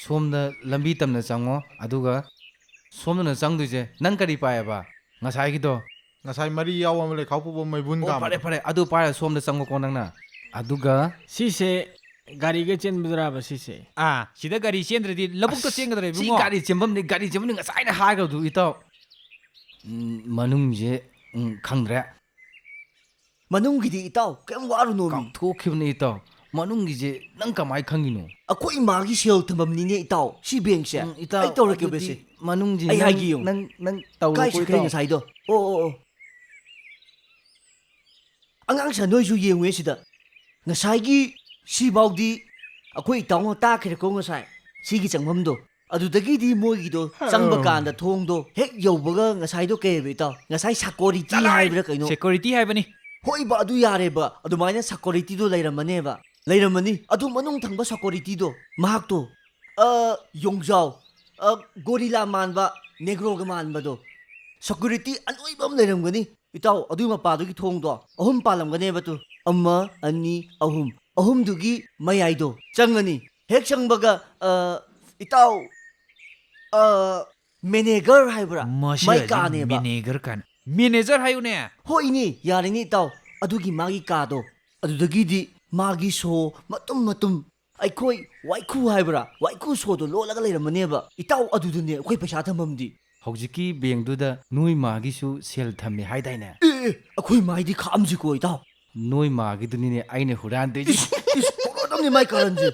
ꯁꯣꯝꯗ ꯂꯝꯕꯤ ꯇꯝꯅ ꯆꯪꯉꯣ, ꯑꯗꯨꯒ ꯁꯣꯝꯗꯅ ꯆꯪꯗꯣꯏꯁꯦ꯫ ꯅꯪ ꯀꯔꯤ ꯄꯥꯏꯌꯦꯕ? ꯉꯁꯥꯏꯒꯤꯗꯣ? ꯉꯁꯥꯏ ꯃꯔꯤ ꯌꯥꯎꯕ ꯑꯃ, ꯂꯩꯈꯥꯎ ꯄꯨꯕ ꯃꯩꯕꯨꯟ ꯑꯣ, ꯀꯥꯝꯕ꯫ ꯐꯔꯦ, ꯐꯔꯦ, ꯑꯗꯨ ꯄꯥꯏꯔ ꯁꯣꯝꯗ ꯆꯪꯉꯣꯀꯣ ꯅꯪꯅ꯫ ꯑꯗꯨꯒ ꯁꯤꯁꯦ ꯒꯥꯔꯤꯒ ꯆꯦꯟꯕꯗꯨꯔꯥꯕ ꯁꯤꯁꯦ? ꯑꯥ, ꯁꯤꯗ ꯒꯥꯔꯤ ꯆꯦꯟꯗ꯭ꯔꯗꯤ ꯂꯧꯕꯨꯛꯇ ꯑꯁ, ꯆꯦꯟꯒꯗ꯭ꯔꯥ ꯁꯤ ꯏꯕꯨꯡꯉꯣ? ꯒꯥꯔꯤ ꯆꯦꯟꯐꯝꯅꯤ, ꯒꯥꯔꯤ ꯆꯦꯟꯐꯝꯅꯤ, ꯉꯁꯥꯏꯅ ꯍꯥꯏꯈ꯭ꯔꯕꯗꯨ ꯏꯇꯥꯎ꯫ ꯎꯝ, ꯃꯅꯨꯡꯁꯦ, ꯎꯝ, ꯈꯪꯗ꯭ꯔꯦ꯫ ꯃꯅꯨꯡꯒꯤꯗꯤ ꯏꯇꯥꯎ ꯀꯩꯝ ꯋꯥꯔꯨꯅꯣꯃꯤ꯫ ꯀꯥꯎꯊꯣꯛꯈꯤꯕꯅꯦ ꯏꯇꯥꯎ꯫ ꯃꯅꯨꯡꯒꯤꯁꯦ ꯅꯪ ꯀꯃꯥꯏ ꯈꯪꯉꯤꯅꯣ? ꯑꯩꯈꯣꯏ ꯏꯃꯥꯒꯤ ꯁꯦꯜ ꯊꯝꯐꯝꯅꯤꯅꯦ ꯏꯇꯥꯎ, ꯁꯤ ꯕꯦꯡꯁꯦ꯫ ꯎꯝ, ꯏꯇꯥꯎ, ꯑꯩ ꯇꯧꯔꯛꯀꯦ ꯑꯗꯨꯗꯤ ꯕꯦꯡꯁꯦ꯫ ꯃꯅꯨꯡꯁꯤ ꯑꯩ ꯅꯪ, ꯍꯥꯏꯒꯦ ꯌꯦꯡꯉꯨ꯫ ꯅꯪ, ꯅꯪ ꯇꯧꯔꯣꯀꯣ ꯀꯥꯏ ꯆꯠꯈ꯭ꯔꯦ ꯏꯇꯥꯎ꯫ ꯉꯁꯥꯏꯗꯣ? ꯑꯣ, ꯑꯣ, ꯑꯣ꯫ ꯑꯉꯥꯡꯁꯥ, ꯅꯣꯏꯁꯨ ꯌꯦꯡꯉꯨꯍꯦ ꯁꯤꯗ꯫ ꯉꯁꯥꯏꯒꯤ ꯁꯤꯐꯥꯎꯗꯤ ꯑꯩꯈꯣꯏ ꯏꯇꯥꯎꯅ ꯇꯥꯛꯈ꯭ꯔꯦꯀꯣ ꯉꯁꯥꯏ꯫ ꯁꯤꯒꯤ ꯆꯪꯐꯝꯗꯣ꯫ ꯑꯗꯨꯗꯒꯤꯗꯤ ꯃꯣꯏꯒꯤꯗꯣ ꯆꯪꯕ ꯀꯥꯟꯗ ꯊꯣꯡꯗꯣ ꯍꯦꯛ ꯌꯧꯕꯒ ꯉꯁꯥꯏꯗꯣ ꯀꯩ ꯍꯥꯏꯕ ꯏꯇꯥꯎ? ꯉꯁꯥꯏ ꯁꯦꯀꯣꯔꯤꯇꯤ ꯆꯠꯂꯣꯍꯦ! ꯍꯥꯏꯕ꯭ꯔꯥ ꯀꯩꯅꯣ? ꯁꯦꯀꯣꯔꯤꯇꯤ ꯍꯥꯏꯕꯅꯤ꯫ ꯍꯣꯏꯕ, ꯑꯗꯨ ꯌꯥꯔꯦꯕ꯫ ꯑꯗꯨꯃꯥꯏꯅ ꯁꯦꯀꯣꯔꯤꯇꯤꯗꯣ ꯂꯩꯔꯝꯃꯅꯦꯕ꯫ ꯂꯩꯔꯝꯃꯅꯤ꯫ ꯑꯗꯨ ꯃꯅꯨꯡ ꯊꯪꯕ ꯁꯦꯀꯣꯔꯤꯇꯤꯗꯣ, ꯃꯍꯥꯛꯇꯣ, ꯑ, ꯌꯣꯡꯖꯥꯎ, ꯑ, ꯒꯣꯔꯤꯂꯥ ꯃꯥꯟꯕ, ꯅꯦꯒ꯭ꯔꯣꯒ ꯃꯥꯟꯕꯗꯣ꯫ ꯁꯦꯀꯨꯔꯤꯇꯤ ꯑꯅꯣꯏꯕ ꯑꯃ ꯂꯩꯔꯝꯒꯅꯤ꯫ ꯏꯇꯥꯎ, ꯑꯗꯨꯏ ꯃꯄꯥꯗꯨꯒꯤ ꯊꯣꯡꯗꯣ ꯑꯍꯨꯝ ꯄꯥꯜꯂꯝꯒꯅꯦꯕ ꯇꯨ꯫ ꯑꯃ, ꯑꯅꯤ, ꯑꯍꯨꯝ꯫ ꯑꯍꯨꯝꯗꯨꯒꯤ ꯃꯌꯥꯏꯗꯣ ꯆꯪꯉꯅꯤ꯫ ꯍꯦꯛ ꯆꯪꯕꯒ, ꯑ, ꯏꯇꯥꯎ, ꯑ, ꯃꯦꯅꯦꯒꯔ ꯍꯥꯏꯕ꯭ꯔꯥ? ꯃꯁꯤ ꯃꯥꯏ ꯍꯧꯖꯤꯛ ꯀꯥꯅꯦꯕ꯫ ꯃꯦꯅꯦꯒꯔ ꯀꯥꯏꯅ꯫ ꯃꯦꯅꯦꯖꯔ ꯍꯥꯏꯌꯨꯅꯦ꯫ ꯍꯣꯏꯅꯦ, ꯌꯥꯔꯦꯅꯦ ꯏꯇꯥꯎ꯫ ꯑꯗꯨꯒꯤ ꯃꯥꯒꯤ ꯀꯥꯗꯣ꯫ ꯑꯗꯨꯗꯒꯤꯗꯤ ꯃꯥꯒꯤ ꯁꯣ ꯃꯇꯨꯝ ꯃꯇꯨꯝ ꯑꯩꯈꯣꯏ ꯋꯥꯏꯈꯨ ꯍꯥꯏꯕ꯭ꯔꯥ? ꯋꯥꯏꯈꯨ ꯁꯣꯗꯣ ꯂꯣꯜꯂꯒ ꯂꯩꯔꯝꯃꯅꯦꯕ꯫ ꯏꯇꯥꯎ, ꯑꯗꯨꯗꯅꯦ ꯑꯩꯈꯣꯏ ꯄꯩꯁꯥ ꯊꯝꯐꯝꯗꯤ꯫ ꯍꯧꯖꯤꯛꯀꯤ ꯕꯦꯡꯗꯨꯗ ꯅꯣꯏ ꯃꯥꯒꯤꯁꯨ ꯁꯦꯜ ꯊꯝꯃꯦ ꯍꯥꯏꯗꯥꯏꯅꯦ? ꯑꯦ, ꯑꯦ, ꯑꯩꯈꯣꯏ ꯃꯥꯏꯗꯤ ꯈꯥꯛꯑꯝꯁꯤꯀꯣ, ꯏꯇꯥꯎ꯫ ꯅꯣꯏ ꯃꯥꯒꯤꯗꯨꯅꯤꯅꯦ ꯑꯩꯅ ꯍꯨꯔꯥꯟꯗꯣꯏꯁꯦ꯫ ꯏꯁ, ꯏꯁ, ꯄꯨꯔꯣꯗꯝꯅꯤ ꯃꯥꯏ ꯀꯥꯔꯟꯁꯦ꯫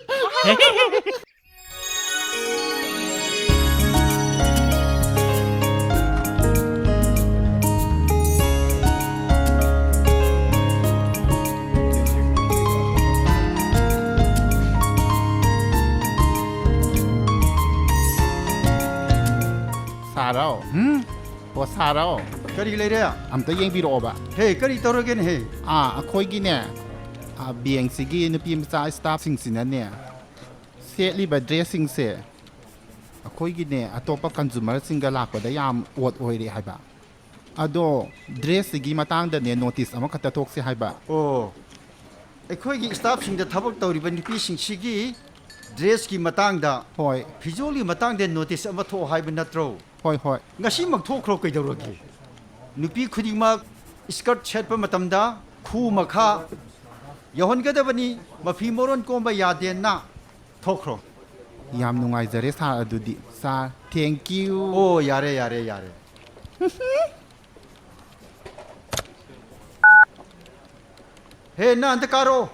ꯁꯥꯔꯣ? ꯎꯝ? ꯑꯣ, ꯁꯥꯔꯣ? ꯀꯔꯤ ꯂꯩꯔꯦ? ꯑꯝꯇ ꯌꯦꯡꯕꯤꯔꯛꯑꯣꯕ꯫ ꯍꯦ, ꯀꯔꯤ ꯇꯧꯔꯒꯦꯅꯦ ꯍꯦ? ꯑꯥ, ꯑꯩꯈꯣꯏꯒꯤꯅꯦ, ꯑꯥ, ꯕꯦꯡꯁꯤꯒꯤ ꯅꯨꯄꯤ ꯃꯆꯥ ꯁ꯭ꯇꯥꯐꯁꯤꯡꯁꯤꯅꯅꯦ, ꯁꯦꯠꯂꯤꯕ ꯗ꯭ꯔꯦꯁꯁꯤꯡꯁꯦ ꯑꯩꯈꯣꯏꯒꯤꯅꯦ, ꯑꯇꯣꯞꯄ ꯀꯟꯖꯨꯃꯔꯁꯤꯡꯒ ꯂꯥꯛꯄꯗ ꯌꯥꯝ ꯑꯣꯠ ꯑꯣꯏꯔꯦ ꯍꯥꯏꯕ꯫ ꯑꯗꯣ ꯗ꯭ꯔꯦꯁꯁꯤꯒꯤ ꯃꯇꯥꯡꯗꯅꯦ ꯅꯣꯇꯤꯁ ꯑꯃꯈꯛꯇ ꯊꯣꯛꯁꯦ ꯍꯥꯏꯕ꯫ ꯑꯣ, ꯑꯩꯈꯣꯏꯒꯤ ꯁ꯭ꯇꯥꯐꯁꯤꯡꯗ ꯊꯕꯛ ꯇꯧꯔꯤꯕ ꯅꯨꯄꯤꯁꯤꯡꯁꯤꯒꯤ ꯗ꯭ꯔꯦꯁꯀꯤ ꯃꯇꯥꯡꯗ, ꯍꯣꯏ꯫ ꯐꯤꯖꯣꯜꯒꯤ ꯃꯇꯥꯡꯗ ꯅꯣꯇꯤꯁ ꯑꯃ ꯊꯣꯛꯑꯣ ꯍꯥꯏꯕ ꯅꯠꯇ꯭ꯔꯣ? ꯍꯣꯏ, ꯍꯣꯏ꯫ ꯉꯁꯤꯃꯛ ꯊꯣꯛꯈ꯭ꯔꯣ, ꯀꯩꯗꯧꯔꯒꯦ? ꯅꯨꯄꯤ ꯈꯨꯗꯤꯡꯃꯛ ꯁ꯭ꯀꯔꯠ ꯁꯦꯠꯄ ꯃꯇꯝꯗ ꯈꯨ ꯃꯈꯥ ꯌꯧꯍꯟꯒꯗꯕꯅꯤ, ꯃꯐꯤ ꯃꯔꯣꯟ ꯀꯣꯝꯕ ꯌꯥꯗꯦꯅ꯫ ꯊꯣꯛꯈ꯭ꯔꯣ꯫ ꯌꯥꯝ ꯅꯨꯡꯉꯥꯏꯖꯔꯦ ꯁꯥꯔ, ꯑꯗꯨꯗꯤ꯫ ꯁꯥꯔ, thank you꯫ ꯑꯣ, ꯌꯥꯔꯦ, ꯌꯥꯔꯦ, ꯌꯥꯔꯦ꯫ ꯍꯦ, ꯅꯪ ꯑꯝꯇ ꯀꯥꯔꯛꯑꯣ꯫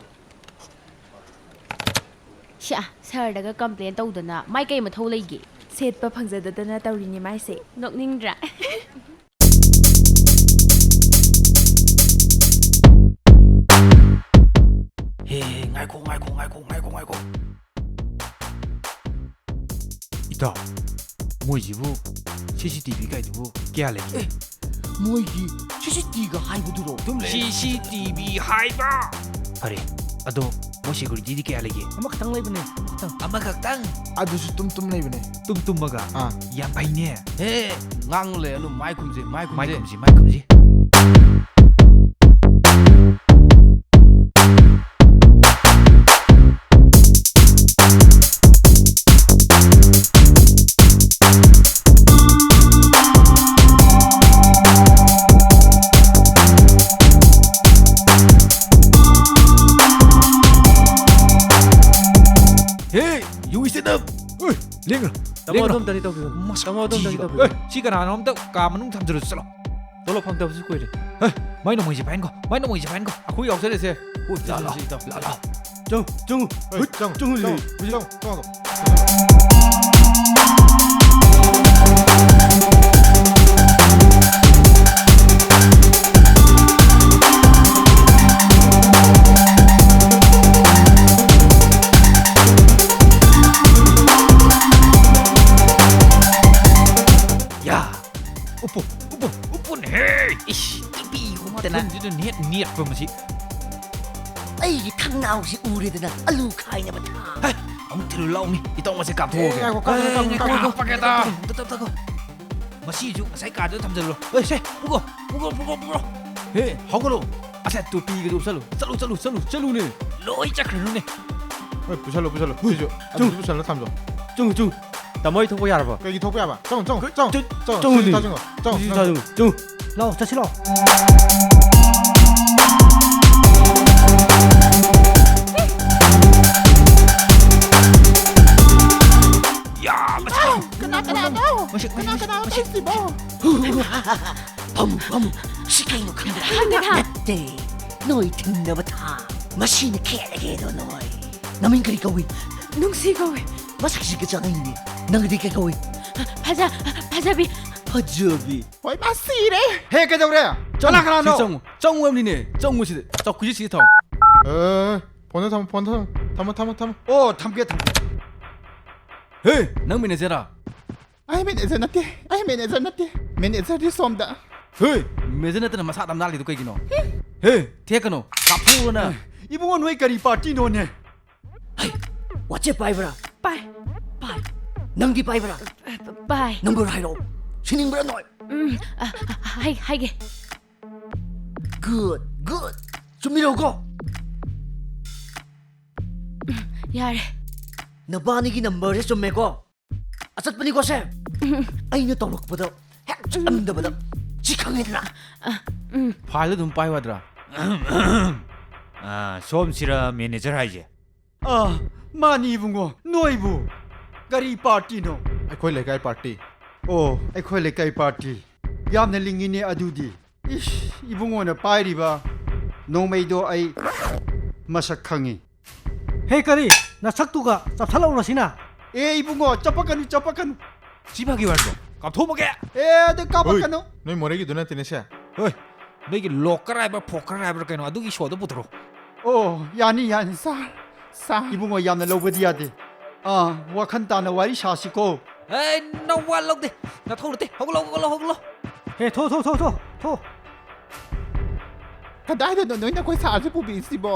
ꯁ꯭ꯌꯥ, ꯁꯥꯔꯗꯒ ꯀꯝꯄ꯭ꯂꯦꯟ ꯇꯧꯗꯅ ꯃꯥꯏ ꯀꯩ ꯃꯊꯧ ꯂꯩꯒꯦ? ꯁꯦꯠꯄ ꯐꯪꯖꯗꯗꯅ ꯇꯧꯔꯤꯅꯤ ꯃꯥꯏꯁꯦ꯫ ꯅꯣꯛꯅꯤꯡꯗ꯭ꯔꯥ? ꯍꯦ, ꯍꯦ, ꯉꯥꯏꯈꯣ, ꯉꯥꯏꯈꯣ, ꯉꯥꯏꯈꯣ, ꯉꯥꯏꯈꯣ, ꯉꯥꯏꯈꯣ꯫ ꯏꯇꯥꯎ, ꯃꯣꯏꯁꯤꯕꯨ ꯁꯤ ꯁꯤ ꯇꯤ ꯚꯤ ꯀꯥꯏꯗꯨꯕꯨ ꯀꯌꯥ ꯂꯩꯒꯦ? ꯑꯦ, ꯃꯣꯏꯒꯤ ꯁꯤ ꯁꯤ ꯇꯤꯒ ꯍꯥꯏꯕꯗꯨꯔꯣ? ꯑꯗꯨꯝ ꯂꯩ꯫ ꯁꯤ ꯁꯤ ꯇꯤ ꯚꯤ ꯍꯥꯏꯕ? ꯐꯔꯦ, ꯑꯗꯣ ꯃꯣꯏ ꯁꯦꯀ꯭ꯌꯨꯔꯤꯇꯤꯗꯤ ꯀꯌꯥ ꯂꯩꯒꯦ? ꯑꯃꯈꯛꯇꯪ ꯂꯩꯕꯅꯦ, ꯑꯃꯈꯛꯇꯪ꯫ ꯑꯃꯈꯛꯇꯪ? ꯑꯗꯨꯁꯨ ꯇꯨꯝ ꯇꯨꯝ ꯂꯩꯕꯅꯦ꯫ ꯇꯨꯝ ꯇꯨꯝꯃꯒ? ꯑꯥ꯫ ꯌꯥꯝ ꯐꯩꯅꯦ꯫ ꯍꯦ, ꯉꯥꯡ ꯂꯩꯔꯅꯨ, ꯃꯥꯏ ꯈꯨꯝꯁꯤ, ꯃꯥꯏ ꯈꯨꯝꯁꯤ꯫ ꯃꯥꯏ ꯈꯨꯝꯁꯤ, ꯃꯥꯏ ꯈꯨꯝꯁꯤ꯫ Hey, you stand up! ꯎꯏ, ꯂꯦꯡꯒꯅꯨ, ꯇꯥꯃꯣ, ꯂꯦꯡꯒꯅꯨ꯫ ꯑꯗꯣꯝꯇꯗꯤ ꯇꯧꯕꯤꯌꯨ꯫ ꯃꯁꯛ ꯇꯥꯃꯣ, ꯑꯗꯣꯝꯇꯗꯤ ꯊꯤꯕ꯫ ꯇꯧꯕꯤꯌꯨ꯫ ꯑꯦ, ꯁꯤ ꯀꯅꯥꯅꯣ ꯑꯝꯇ ꯀꯥ ꯃꯅꯨꯡ ꯊꯝꯖꯤꯜꯂꯨ ꯆꯠꯂꯣ꯫ ꯇꯣꯂꯣꯞ ꯐꯪꯗꯕꯁꯨ ꯀꯨꯏꯔꯦ꯫ ꯍꯦ, ꯃꯥꯏ ꯅꯣꯡꯃꯩꯁꯦ ꯄꯥꯏꯍꯟꯈꯣ, ꯃꯥꯏ ꯅꯣꯡꯃꯩꯁꯦ ꯄꯥꯏꯍꯟꯈꯣ꯫ ꯑꯩꯈꯣꯏ ꯌꯥꯎꯁꯜꯂꯁꯦ꯫ ꯍꯣꯏ, ꯂꯥ, ꯂꯥ, ꯆꯠꯂꯁꯤ, ꯏꯇꯥꯎ꯫ ꯂꯥ, ꯂꯥ꯫ ꯆꯪꯉꯨ, ꯆꯪꯉꯨ꯫ ꯍꯣꯏ, ꯍꯣꯏ, ꯆꯪꯉꯨ, ꯆꯪꯉꯨ, ꯂꯩ꯫ ꯆꯪꯉꯨ, ꯆꯪꯉꯨ, ꯆꯪꯉꯨ꯫ ꯅꯦꯠ ꯅꯦꯠꯄ ꯃꯁꯤ꯫ ꯑꯩꯒꯤ ꯊꯪꯅꯥꯎꯁꯤ ꯎꯔꯦꯗꯅ, ꯑꯂꯨ ꯈꯥꯏꯅꯕ ꯊꯥ꯫ ꯍꯦ, ꯑꯃꯨꯛ ꯊꯤꯜꯂꯨ ꯂꯥꯎꯅꯤ, ꯏꯇꯥꯎ ꯃꯁꯦ ꯀꯥꯞꯊꯣꯛꯑꯒꯦ꯫ ꯑꯦ, ꯉꯥꯏꯈꯣ, ꯀꯥꯞꯀꯅꯨ, ꯑꯦ, ꯀꯥꯞꯀꯅꯨ, ꯉꯥꯏꯈꯣ, ꯀꯥꯞꯀꯅꯨ꯫ ꯉꯥꯏꯈꯣ, ꯄꯥꯛꯀꯦ ꯇꯥ꯫ ꯇꯞ, ꯇꯞ, ꯇꯞ꯫ ꯃꯁꯤꯁꯨ ꯉꯁꯥꯏ ꯀꯥꯗ ꯊꯝꯖꯜꯂꯣ꯫ ꯑꯦ, ꯁꯦ, ꯄꯨꯈꯣ, ꯄꯨꯈꯣ, ꯄꯨꯈꯣ, ꯄꯨꯈꯣ꯫ ꯍꯦ, ꯍꯧꯒꯠꯂꯣ꯫ ꯑꯁꯦ, ꯇꯨꯄꯤꯒꯗꯨ ꯎꯞꯁꯜꯂꯨ꯫ ꯆꯠꯂꯨ, ꯆꯠꯂꯨ, ꯆꯠꯂꯨ, ꯆꯠꯂꯨꯅꯦ꯫ ꯂꯣꯏ ꯆꯠꯈ꯭ꯔꯅꯨꯅꯦ꯫ ꯍꯣꯏ, ꯄꯨꯁꯜꯂꯨ, ꯄꯨꯁꯜꯂꯨ꯫ ꯁꯤꯁꯨ, ꯆꯨ꯫ ꯑꯗꯨꯁꯨ ꯄꯨꯁꯜꯂ ꯊꯝꯖꯣ꯫ ꯆꯨ, ꯆꯨ꯫ ꯇꯥꯃꯣ, ꯑꯩ ꯊꯣꯛꯄ ꯌꯥꯔꯕꯣ? ꯀꯩꯒꯤ ꯊꯣꯛꯄ ꯌꯥꯕ? ꯆꯪꯉꯨ, ꯆꯪꯉꯨ, ꯆꯪꯉꯨ, ꯆꯪꯉꯨ, ꯆꯪꯉꯨ, ꯁꯤ ꯆꯪꯉꯨ꯫ ꯊꯥꯖꯤꯟꯈꯣ, ꯆꯪꯉꯨ, ꯁꯤ ꯆꯪꯉꯨ꯫ ꯊꯥꯖꯤꯟꯈꯣ, ꯆꯪꯉꯨ꯫ ꯂꯥꯛꯑꯣ, ꯆꯠꯁꯤ ꯂꯥꯛꯑꯣ꯫ ꯌꯥ, ꯃꯁꯤ ꯀꯅꯥ, ꯀꯅꯥꯅꯣ? ꯃꯁꯤ, ꯀꯅꯥ, ꯃꯁꯤ, ꯀꯅꯥꯅꯣ ꯃꯁꯤ꯫ ꯇꯧꯔꯤꯁꯤꯕꯣ? ꯐꯝꯃꯨ, ꯐꯝꯃꯨ꯫ ꯁꯤ ꯀꯩꯅꯣ ꯈꯪꯗ꯭ꯔꯥ? ꯈꯪꯗꯦ, ꯈꯪꯗꯦ꯫ ꯅꯠꯇꯦ, ꯅꯣꯏ ꯊꯤꯡꯅꯕ ꯊꯥ꯫ ꯃꯁꯤꯅ ꯈꯦꯠꯂꯒꯦꯗꯣ ꯅꯣꯏ꯫ ꯅꯃꯤꯡ ꯀꯔꯤ ꯀꯧꯏ? ꯅꯨꯡꯁꯤ ꯀꯧꯏ꯫ ꯃꯁꯛꯁꯤꯒ ꯆꯥꯅꯩꯅꯦ꯫ ꯅꯪꯗꯤ ꯀꯩ ꯀꯧꯏ? ꯐꯖ-, ꯐꯖꯕꯤ꯫ ꯐꯖꯕꯤ꯫ ꯍꯣꯏ, ꯃꯥ ꯁꯤꯔꯦ꯫ ꯍꯦ, ꯀꯩꯗꯧꯔꯦ? ꯆꯪꯉꯨ, ꯀꯅꯥ, ꯀꯅꯥꯅꯣ? ꯁꯤ ꯆꯪꯉꯨ, ꯆꯪꯉꯨ ꯍꯥꯏꯕꯅꯤꯅꯦ꯫ ꯆꯪꯉꯨ ꯁꯤꯗ꯫ ꯆꯧꯀ꯭ꯔꯤꯁꯤ ꯁꯤꯗ ꯊꯝꯃꯨ꯫ ꯑꯦ, ꯐꯣꯟꯗ ꯊꯝꯃꯨ, ꯐꯣꯟꯗ ꯊꯝꯃꯨ꯫ ꯊꯝꯃꯣ, ꯊꯝꯃꯣ, ꯊꯝꯃꯣ꯫ ꯑꯣ, ꯊꯝꯒꯦ, ꯊꯝꯒꯦ꯫ ꯍꯦ, ꯅꯪ ꯃꯦꯅꯦꯖꯔꯔꯥ? ꯑꯩ ꯃꯦꯅꯦꯖꯔ ꯅꯠꯇꯦ, ꯑꯩ ꯃꯦꯅꯦꯖꯔ ꯅꯠꯇꯦ꯫ ꯃꯦꯅꯦꯖꯔꯗꯤ ꯁꯣꯝꯗ꯫ ꯍꯦ, ꯃꯦꯅꯦꯖꯔ ꯅꯠꯇꯅ ꯃꯁꯥ ꯑꯗꯨꯝ ꯅꯥꯜꯂꯤꯗꯣ ꯀꯩꯒꯤꯅꯣ? ꯍꯦ, ꯊꯦꯛꯀꯅꯨ, ꯀꯥꯞꯊꯣꯛꯎꯔꯣ ꯅꯪ꯫ ꯏꯕꯨꯡꯉꯣ, ꯅꯣꯏ ꯀꯔꯤ ꯄꯥꯔꯇꯤꯅꯣꯅꯦ? ꯍꯩ, WhatsApp ꯄꯥꯏꯕ꯭ꯔꯥ? ꯄꯥꯏ꯫ ꯄꯥꯏ꯫ ꯅꯪꯗꯤ ꯄꯥꯏꯕ꯭ꯔꯥ? ꯄꯥꯏ꯫ ꯅꯝꯕꯔ ꯍꯥꯏꯔꯛꯑꯣ꯫ ꯁꯤꯅꯤꯡꯕ꯭ꯔꯥ ꯅꯣꯏ? ꯎꯝ, ꯑ, ꯑ, ꯍꯥꯏ-, ꯍꯥꯏꯒꯦ꯫ Good, good. ꯆꯨꯝꯃꯤꯔꯣꯀꯣ? ꯎꯝ, ꯌꯥꯔꯦ꯫ ꯅꯕꯥꯅꯤꯒꯤ ꯅꯝꯕꯔꯁꯦ ꯆꯨꯝꯃꯦꯀꯣ? ꯑꯆꯠꯄꯅꯤꯀꯣ ꯁꯦ꯫ ꯎꯝ꯫ ꯑꯩꯅ ꯇꯧꯔꯛꯄꯗ ꯍꯦꯛ ꯆꯠꯂꯝꯗꯕꯗ ꯁꯤ ꯈꯪꯉꯦꯗꯅ꯫ ꯑ, ꯎꯝ꯫ ꯐꯥꯏꯜ ꯑꯗꯨꯝ ꯄꯥꯏꯌꯨ ꯌꯥꯗ꯭ꯔꯥ? ꯑ, ꯁꯣꯝꯁꯤꯔ ꯃꯦꯅꯦꯖꯔ ꯍꯥꯏꯁꯦ? ꯑ, ꯃꯥꯅꯤ ꯏꯕꯨꯡꯉꯣ, ꯅꯣꯏꯕꯨ ꯀꯔꯤ ꯄꯥꯔꯇꯤꯅꯣ? ꯑꯩꯈꯣꯏ ꯂꯩꯀꯥꯏ ꯄꯥꯔꯇꯤ꯫ ꯑꯣ, ꯑꯩꯈꯣꯏ ꯂꯩꯀꯥꯏ ꯄꯥꯔꯇꯤ꯫ ꯌꯥꯝꯅ ꯂꯤꯡꯉꯤꯅꯦ ꯑꯗꯨꯗꯤ꯫ ꯏꯁ, ꯏꯕꯨꯡꯉꯣꯅ ꯄꯥꯏꯔꯤꯕ ꯅꯣꯡꯃꯩꯗꯣ ꯑꯩ ꯃꯁꯛ ꯈꯪꯉꯤ꯫ ꯍꯦ, ꯀꯔꯤ? ꯅꯁꯛꯇꯨꯒ ꯆꯞꯊꯠꯂꯛꯎꯔꯣ ꯁꯤꯅ? ꯑꯦ, ꯏꯕꯨꯡꯉꯣ, ꯆꯞꯄꯛꯀꯅꯨ, ꯆꯞꯄꯛꯀꯅꯨ꯫ ꯁꯤ ꯐꯥꯒꯤ ꯋꯥꯔꯤꯔꯣ? ꯀꯥꯞꯊꯣꯛꯑꯝꯃꯒꯦ꯫ ꯑꯦ, ꯑꯗꯨ ꯀꯥꯞꯄꯛꯀꯅꯨ꯫ ꯍꯣꯏ, ꯅꯣꯏ ꯃꯣꯔꯦꯒꯤꯗꯨ ꯅꯠꯇꯦꯅꯦ ꯁꯦ꯫ ꯍꯣꯏ, ꯅꯣꯏꯒꯤ ꯂꯣꯀꯔ ꯍꯥꯏꯕ꯭ꯔꯥ, ꯐꯣꯀꯔ ꯍꯥꯏꯕ꯭ꯔꯥ ꯀꯩꯅꯣ, ꯑꯗꯨꯒꯤ ꯁꯣꯗꯣ ꯄꯨꯊꯣꯔꯛꯑꯣ꯫ ꯑꯣ, ꯌꯥꯅꯤ, ꯌꯥꯅꯤ, ꯁꯥꯔ, ꯁꯥꯔ꯫ ꯏꯕꯨꯡꯉꯣ, ꯌꯥꯝꯅ ꯂꯧꯕꯗꯤ ꯌꯥꯗꯦ꯫ ꯑꯥ, ꯋꯥꯈꯜ ꯇꯥꯅ ꯋꯥꯔꯤ ꯁꯥꯁꯤꯀꯣ꯫ ꯑꯦ, ꯅꯋꯥ ꯂꯧꯗꯦ꯫ ꯅꯊꯧ ꯅꯠꯇꯦ꯫ ꯍꯧꯒꯠꯂꯣ, ꯍꯧꯒꯠꯂꯣ, ꯍꯧꯒꯠꯂꯣ꯫ ꯍꯦ, ꯊꯣ, ꯊꯣ, ꯊꯣ, ꯊꯣ, ꯊꯣ꯫ ꯀꯗꯥꯏꯗꯅꯣ ꯅꯣꯏꯅ ꯑꯩꯈꯣꯏ ꯁꯥꯔꯁꯦ ꯄꯨꯕꯤꯔꯤꯁꯤꯕꯣ?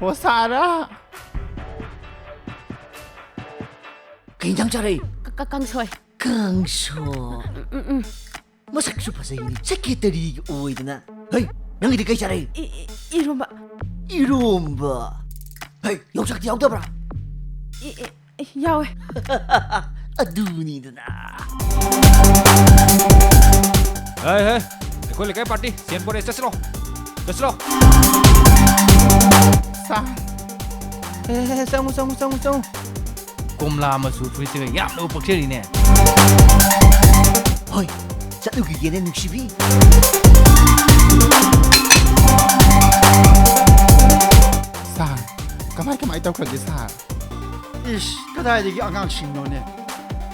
ꯍꯣ ꯁꯥꯔ! ꯀꯩ ꯏꯟꯖꯥꯡ ꯆꯥꯔꯛꯏ? ꯀ-, ꯀ-, ꯀꯥꯡꯁꯣꯏ꯫ ꯀꯥꯡꯁꯣꯏ꯫ ꯎꯝ, ꯎꯝ, ꯎꯝ꯫ ꯃꯁꯛꯁꯨ ꯐꯖꯩꯅꯦ, ꯁꯦꯀ꯭ꯔꯦꯇꯔꯤꯒꯤ ꯑꯣꯏꯗꯅ꯫ ꯍꯩ, ꯅꯪꯒꯤꯗꯤ ꯀꯩ ꯆꯥꯔꯛꯏ? ꯏ-, ꯏ-, ꯏꯔꯣꯝꯕ꯫ ꯏꯔꯣꯝꯕ? ꯍꯩ, ꯌꯣꯡꯆꯥꯛꯇꯤ ꯌꯥꯎꯗꯕ꯭ꯔꯥ? ꯏ-, ꯏ-, ꯏ-, ꯌꯥꯎꯋꯦ꯫ ꯑꯗꯨꯅꯤꯗꯅ꯫ ꯍꯩ, ꯍꯩ, ꯑꯩꯈꯣꯏ ꯂꯩꯀꯥꯏ ꯄꯥꯔꯇꯤ, ꯁꯦꯟ ꯄꯣꯔꯦ, ꯆꯠꯁꯤꯔꯣ? ꯆꯠꯁꯤꯔꯣ? ꯁꯥ-, ꯑꯦ, ꯑꯦ, ꯑꯦ, ꯆꯪꯉꯨ, ꯆꯪꯉꯨ, ꯆꯪꯉꯨ, ꯆꯪꯉꯨ꯫ ꯀꯣꯝꯂꯥ ꯃꯆꯨ ꯐꯨꯔꯤꯠꯁꯤꯒ ꯌꯥꯝꯅꯕꯨ ꯄꯛꯆꯔꯤꯅꯦ꯫ ꯍꯣꯏ, ꯆꯠꯂꯨꯈꯤꯒꯦꯅꯦ, ꯅꯨꯡꯁꯤꯕꯤ꯫ ꯁꯥꯔ, ꯀꯃꯥꯏ, ꯀꯃꯥꯏ ꯇꯧꯈ꯭ꯔꯒꯦ, ꯁꯥꯔ? ꯏꯁ, ꯀꯗꯥꯏꯗꯒꯤ ꯑꯉꯥꯡꯁꯤꯡꯅꯣꯅꯦ?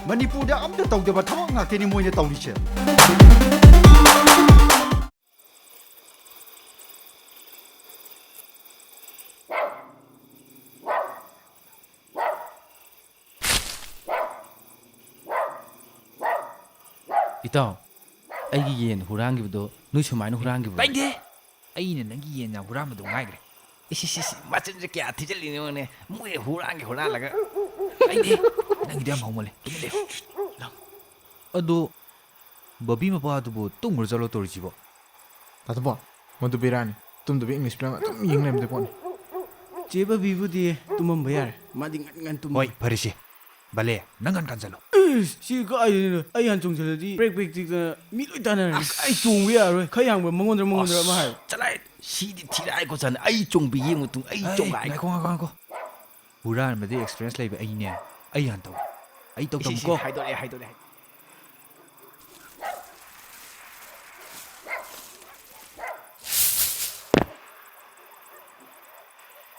ꯃꯅꯤꯄꯨꯔꯗ ꯑꯝꯇ ꯇꯧꯗꯕ ꯊꯕꯛ ꯉꯥꯛꯇꯅꯤ ꯃꯣꯏꯅ ꯇꯧꯔꯤꯁꯦ꯫ ꯏꯇꯥꯎ, ꯑꯩꯒꯤ ꯌꯦꯟ ꯍꯨꯔꯥꯟꯈꯤꯕꯗꯣ ꯅꯣꯏ ꯁꯨꯃꯥꯏꯅ ꯍꯨꯔꯥꯟꯈꯤꯕ꯭ꯔꯣ? ꯇꯥꯏꯗꯦ! ꯑꯩꯅ ꯅꯪꯒꯤ ꯌꯦꯟ ꯌꯥꯝ ꯍꯨꯔꯥꯟꯕꯗꯣ ꯉꯥꯏꯈ꯭ꯔꯦ꯫ ꯏꯁ, ꯏꯁ, ꯏꯁ, ꯃꯆꯤꯟꯁꯦ ꯀꯌꯥ ꯊꯤꯖꯤꯜꯂꯤꯅꯣ ꯌꯦꯡꯉꯨꯅꯦ꯫ ꯃꯣꯏꯅ ꯍꯨꯔꯥꯟꯒꯦ ꯍꯨꯔꯥꯜꯂꯒ꯫ ꯇꯥꯏꯗꯦ! ꯅꯪꯒꯤꯗꯣ ꯌꯥꯝ ꯍꯧꯃꯜꯂꯦ꯫ ꯇꯨꯃꯤꯟ ꯂꯩꯌꯨ꯫ ꯂꯥꯡ-, ꯑꯗꯣ ꯕꯕꯤ ꯃꯄꯥꯗꯨꯕꯨ ꯇꯨꯝꯈ꯭ꯔ ꯆꯠꯂꯣ ꯇꯧꯔꯤꯁꯤꯕꯣ? ꯇꯥ ꯇꯣꯝꯕ, ꯃꯗꯨ ꯕꯦꯔꯥꯅꯤ꯫ ꯇꯨꯝꯗꯕꯤ English film ꯑꯗꯨꯝ ꯌꯦꯡ ꯂꯩꯔꯝꯗꯣꯏ ꯄꯣꯠꯅꯤ꯫ ꯆꯦ ꯕꯕꯤꯕꯨꯗꯤ ꯇꯨꯝꯃꯝꯕ ꯌꯥꯔꯦ꯫ ꯃꯥꯗꯤ ꯉꯟ ꯉꯟ ꯇꯨꯝꯃꯤ꯫ ꯍꯣꯏ, ꯐꯔꯦꯁꯦ꯫ ꯕꯂꯦ, ꯅꯪ ꯉꯟ ꯉꯟ ꯆꯠꯂꯣ꯫ ꯏꯁ, ꯁꯤ ꯀꯥꯏꯗꯩꯅꯣ? ꯑꯩ ꯍꯥꯟꯅ ꯆꯣꯡꯁꯤꯜꯂꯗꯤ ꯄ꯭ꯔꯦꯛ ꯄ꯭ꯔꯦꯛ ꯆꯤꯛꯇꯅ ꯃꯤ ꯂꯣꯏ ꯇꯥꯟꯅꯔꯅꯤ꯫ ꯑꯁ꯫ ꯑꯩ ꯆꯣꯡꯕ ꯌꯥꯔꯣꯏ꯫ ꯈꯔ ꯌꯥꯡꯕ ꯃꯉꯣꯟꯗ꯭ꯔ ꯃꯉꯣꯟꯗ꯭ꯔ ꯑꯃ ꯍꯥꯏꯌꯨ꯫ ꯑꯁ, ꯆꯠꯂꯍꯦ꯫ ꯁꯤꯗꯤ ꯊꯤꯔꯥꯏ ꯀꯣ ꯆꯥꯅ꯫ ꯑꯩ ꯆꯣꯡꯕꯤꯒꯦ ꯌꯦꯡꯉꯨ ꯇꯨ꯫ ꯑꯩ ꯑꯩ, ꯆꯣꯡꯒꯥꯏꯒꯦ꯫ ꯉꯥꯏꯈꯣ, ꯉꯥꯏꯈꯣ, ꯉꯥꯏꯈꯣ꯫ ꯍꯨꯔꯥꯟꯕꯗꯤ experience ꯂꯩꯕ ꯑꯩꯅꯦ꯫ ꯑꯩ ꯍꯥꯟꯅ ꯇꯧꯒꯦ꯫ ꯑꯩ ꯇꯧ ꯏꯁ, ꯏꯁ, ꯇꯝꯃꯨꯀꯣ꯫ ꯍꯥꯏꯗꯣꯔꯛꯑꯦ, ꯍꯥꯏꯗꯣꯔꯛꯑꯦ꯫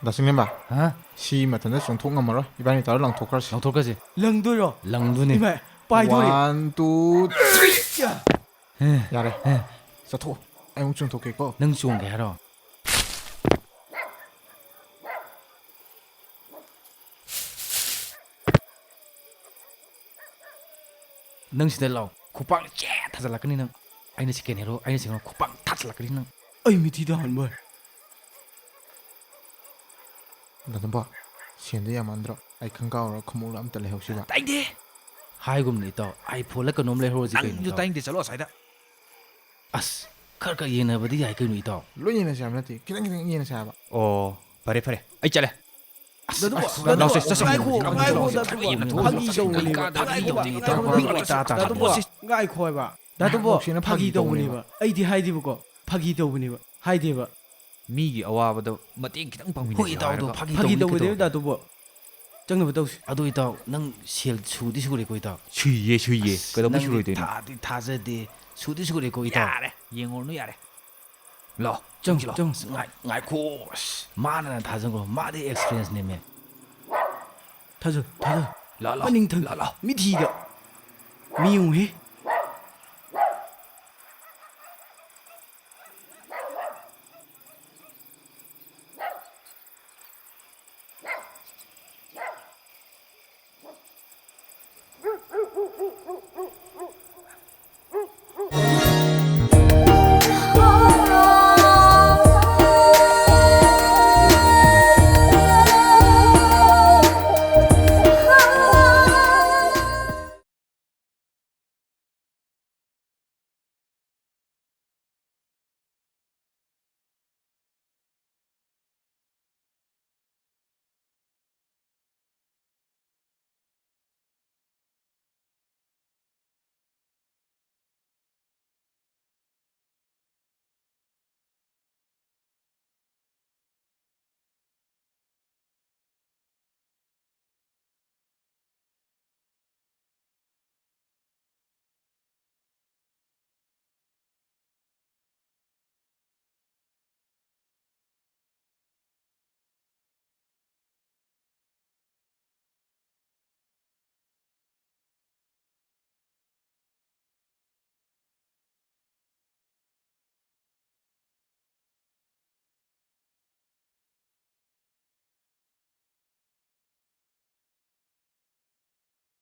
ꯗꯥ ꯆꯤꯡꯂꯦꯝꯕ, ꯍꯥ? ꯁꯤ ꯃꯊꯟꯇ ꯆꯣꯡꯊꯣꯛ ꯉꯝꯃꯔꯣꯏ꯫ ꯏꯕꯥꯅꯤ ꯇꯧꯔ ꯂꯪꯊꯣꯛꯈ꯭ꯔꯁꯤ꯫ ꯂꯪꯊꯣꯛꯈ꯭ꯔꯁꯤ꯫ ꯂꯪꯗꯣꯏꯔꯣ? ꯂꯪꯗꯣꯏꯅꯦ꯫ ꯏꯃꯥ, ꯄꯥꯏꯗꯣꯔꯦ꯫ One, two, three꯫ ꯌꯥ꯫ ꯌꯥꯔꯦ꯫ ꯆꯠꯊꯣꯛꯑꯣ꯫ ꯑꯩ ꯑꯃꯨꯛ ꯆꯣꯡꯊꯣꯛꯀꯦꯀꯣ꯫ ꯅꯪ ꯆꯣꯡꯒꯦ ꯍꯥꯏꯔꯣ? ꯅꯪ ꯁꯤꯗ ꯂꯥꯛꯑꯣ꯫ ꯈꯨꯄꯥꯛꯅ ꯆꯦ ꯊꯥꯖꯤꯜꯂꯛꯀꯅꯤ ꯅꯪ꯫ ꯑꯩꯅ second hero, ꯑꯩꯅ second hero, ꯈꯨꯄꯥꯛ ꯊꯥꯖꯤꯜꯂꯛꯀꯅꯤ ꯅꯪ꯫ ꯑꯩ ꯃꯤꯊꯤꯗ ꯍꯟꯕ꯫ ꯗꯥ ꯇꯣꯝꯕ, ꯁꯦꯟꯗꯣ ꯌꯥꯝꯃꯟꯗ꯭ꯔꯣ? ꯑꯩ ꯈꯪꯀꯥꯎꯔ ꯈꯣꯡꯎꯞꯂ ꯑꯝꯇ ꯂꯩꯍꯧꯁꯤꯕ꯫ ꯇꯥꯏꯗꯦ꯫ ꯍꯥꯏꯒꯨꯝꯅ ꯏꯇꯥꯎ, iPhone ꯂ ꯀꯩꯅꯣꯝ ꯂꯩꯍꯧꯔꯁꯤ ꯀꯩꯅꯣ, ꯅꯪꯁꯨ ꯏꯇꯥꯎ꯫ ꯇꯥꯏꯗꯦ, ꯆꯠꯂꯣ ꯑꯁ꯭ꯋꯥꯏꯗ꯫ ꯑꯁ, ꯈꯔ ꯈꯔ ꯌꯦꯟꯅꯕꯗꯤ ꯌꯥꯏ ꯀꯩꯅꯣ, ꯏꯇꯥꯎ꯫ ꯂꯣꯏ ꯌꯦꯟꯅꯁꯦ ꯍꯥꯏꯕ ꯅꯠꯇꯦ, ꯈꯤꯇꯪ ꯈꯤꯇꯪ ꯌꯦꯟꯅꯁꯦ ꯍꯥꯏꯕ꯫ ꯑꯣ, ꯐꯔꯦ ꯐꯔꯦ, ꯑꯩ ꯆꯠꯂꯦ꯫ ꯑꯁ, ꯗꯥ ꯇꯣꯝꯕ, ꯑꯁ, ꯗꯥ ꯇꯣꯝꯕ, ꯂꯥꯎꯁꯦ, ꯆꯠꯁꯦ꯫ ꯉꯥꯏꯈꯣ, ꯉꯥꯏꯈꯣ, ꯗꯥ ꯇꯣꯝꯕ꯫ ꯐꯥꯒꯤ ꯇꯧꯕꯅꯦꯕ, ꯐꯥꯒꯤ ꯇꯧꯕꯅꯦꯕ, ꯏꯇꯥ ꯇꯥ ꯇꯥ ꯇꯣꯝꯕ꯫ ꯉꯥꯏꯈꯣ ꯍꯥꯏꯕ꯫ ꯗꯥ ꯇꯣꯝꯕ, ꯅꯥꯎꯁꯦꯅ ꯐꯥꯒꯤ ꯐꯥꯒꯤ ꯇꯧꯕꯅꯦꯕ꯫ ꯇꯧꯕꯅꯦꯕ꯫ ꯑꯩꯗꯤ ꯍꯥꯏꯗꯦꯕꯀꯣ, ꯐꯥꯒꯤ ꯇꯧꯕꯅꯦꯕ, ꯍꯥꯏꯗꯦꯕ꯫ ꯃꯤꯒꯤ ꯑꯋꯥꯕꯗ ꯃꯇꯦꯡ ꯈꯤꯇꯪ ꯄꯥꯡꯃꯤꯟꯅꯁꯦ ꯍꯣꯏ, ꯏꯇꯥꯎꯗꯣ ꯍꯥꯏꯔꯒ꯫ ꯐꯥꯒꯤ ꯐꯥꯒꯤ ꯇꯧꯕꯅꯤ ꯇꯧꯕꯅꯦꯕ, ꯀꯩꯗꯧꯔꯒꯦ? ꯗꯥ ꯇꯣꯝꯕ꯫ ꯆꯪꯅꯕ ꯇꯧꯁꯤ꯫ ꯑꯗꯣ ꯏꯇꯥꯎ, ꯅꯪ ꯁꯦꯜ ꯁꯨꯗꯤ ꯁꯨꯔꯦꯀꯣ, ꯏꯇꯥꯎ? ꯁꯨꯏꯌꯦ, ꯁꯨꯏꯌꯦ꯫ ꯑꯁ, ꯀꯩꯗꯧꯕꯩ ꯅꯪꯗꯤ ꯁꯨꯔꯣꯏꯗꯣꯏꯅꯣ? ꯊꯥꯗꯤ ꯊꯥꯖꯗꯦ꯫ ꯁꯨꯗꯤ ꯁꯨꯔꯦꯀꯣ, ꯏꯇꯥꯎ? ꯌꯥꯔꯦ, ꯌꯦꯡꯉꯨꯔꯅꯨ, ꯌꯥꯔꯦ꯫ ꯂꯥꯛꯑꯣ, ꯆꯪꯁꯤ, ꯆꯪꯁꯤꯜꯂꯣ꯫ ꯆꯪꯁꯤ꯫ ꯉꯥꯏ-, ꯉꯥꯏꯈꯣ꯫ ꯑꯁ, ꯃꯥꯅ ꯊꯥꯖꯟꯈ꯭ꯔꯣ꯫ ꯃꯥꯗꯤ experience ꯅꯦꯝꯃꯦ꯫ ꯊꯥꯖꯜ, ꯊꯥꯖꯜ꯫ ꯂꯥꯛꯑꯣ, ꯂꯥꯛꯑꯣ꯫ ꯃꯅꯤꯡ ꯊꯪ-, ꯂꯥꯛꯑꯣ, ꯂꯥꯛꯑꯣ꯫ ꯃꯤꯊꯤꯗ꯫ ꯃꯤ ꯌꯦꯡꯉꯨꯍꯦ꯫